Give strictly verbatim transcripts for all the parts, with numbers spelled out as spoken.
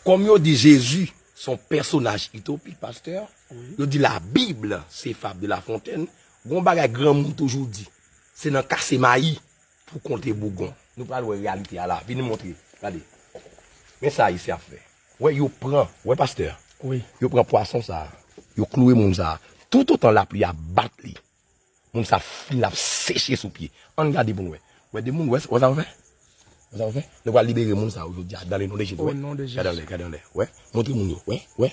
Kòm yo di Jezi se yon pèsonaj itopik, pastè, yo di Labib se fab de La Fontaine, gon bagay granmoun toujou di, se nan kase mayi pou konte bougon. Nou pral wè reyalite a la. Vin montre. Gade. Men sa Ayisyen ap fè. Wè, yo pran, wè, pastè, wi, yo pran pwason sa a, yo klouwe moun sa a. Toutotan lapli a bat li, moun sa a fin, l ap seche sou pye. Ann gade pou n wè. Wè de moun, wè, wè sa yo fè? Wè sa yo fè? Nou pral libere moun sa yo jodi a, dans le nom de Jésus. Au nom de Jésus. Gade anlè, gade anlè. Wè, montre moun yo. Wè, wè.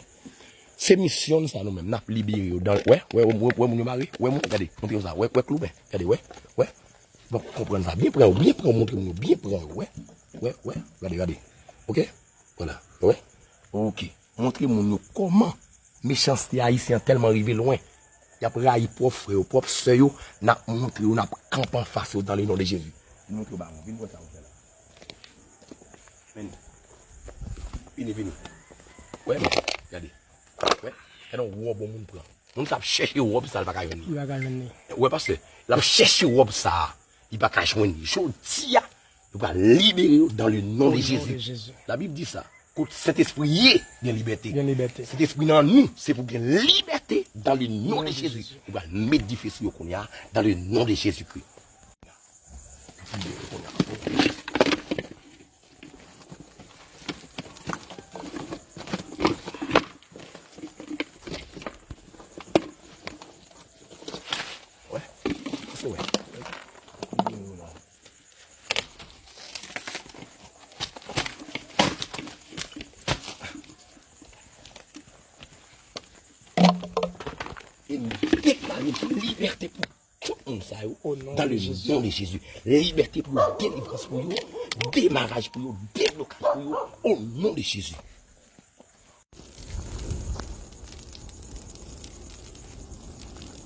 Se misyon n sa nou menm, n ap libere yo. Dans, wè, wè, wè, wè moun yo mare. Wè moun, gade, montre yo sa. Wè, wè klou, men. Gade, wè, wè. Bon, konprann sa. Byen pran yo, byen pran yo, montre moun yo. Byen pran yo, wè. Wè, wè, gade, gade. Oke? Vwala, wè. Oke. Montre moun yo kòman mechanste ayisyen an tèlman rive lwen. Y ap rayi pwòp frè yo, pwòp sè yo, n ap montre yo, n ap kanpe anfas yo dans le nom de Jésus. Vin montre yo bawon, vin wè sa yo fè la. Vini. Vini, vini. Wè, men, gade. Wè, gade yon wòb yon moun pran. Moun sa ap chèche wòb sa, l pa ka jwenn li. Li pa ka jwenn li. Wè, pastè, l ap chèche wòb sa, li pa ka jwenn li. Jodi a, nou pral libere yo dans le nom de Jésus. Labib di sa. Kot Sentespri ye, gen libète. Gen libète. Sentespri nan nou, se pou gen libète dans le nom de Jésus. Nou pral met dife sou yo kounye a, dans le nom de Jésus-Christ. Wè, se wè. E nou deklare libète pou tout moun sa yo, dans le nom de Jésus. Libète pou yo, delivrans pou yo, demaraj pou yo, deblokaj pou yo, au nom de Jésus.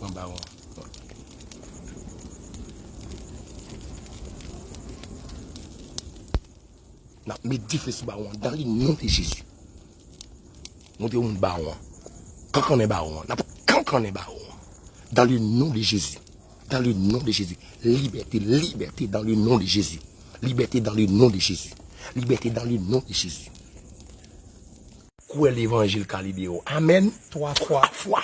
Pran bawon an. N ap met dife sou bawon an, dans le nom de Jésus. Montre moun bawon an. Kankannen bawon an. N ap kankannen bawon an. Dans le nom de Jésus. Dans le nom de Jésus. Libète, libète dans le nom de Jésus. Libète dans le nom de Jésus. Libète dans le nom de Jésus. Kwè levanjil ka libere w. Amèn. Twa fwa. Twa fwa.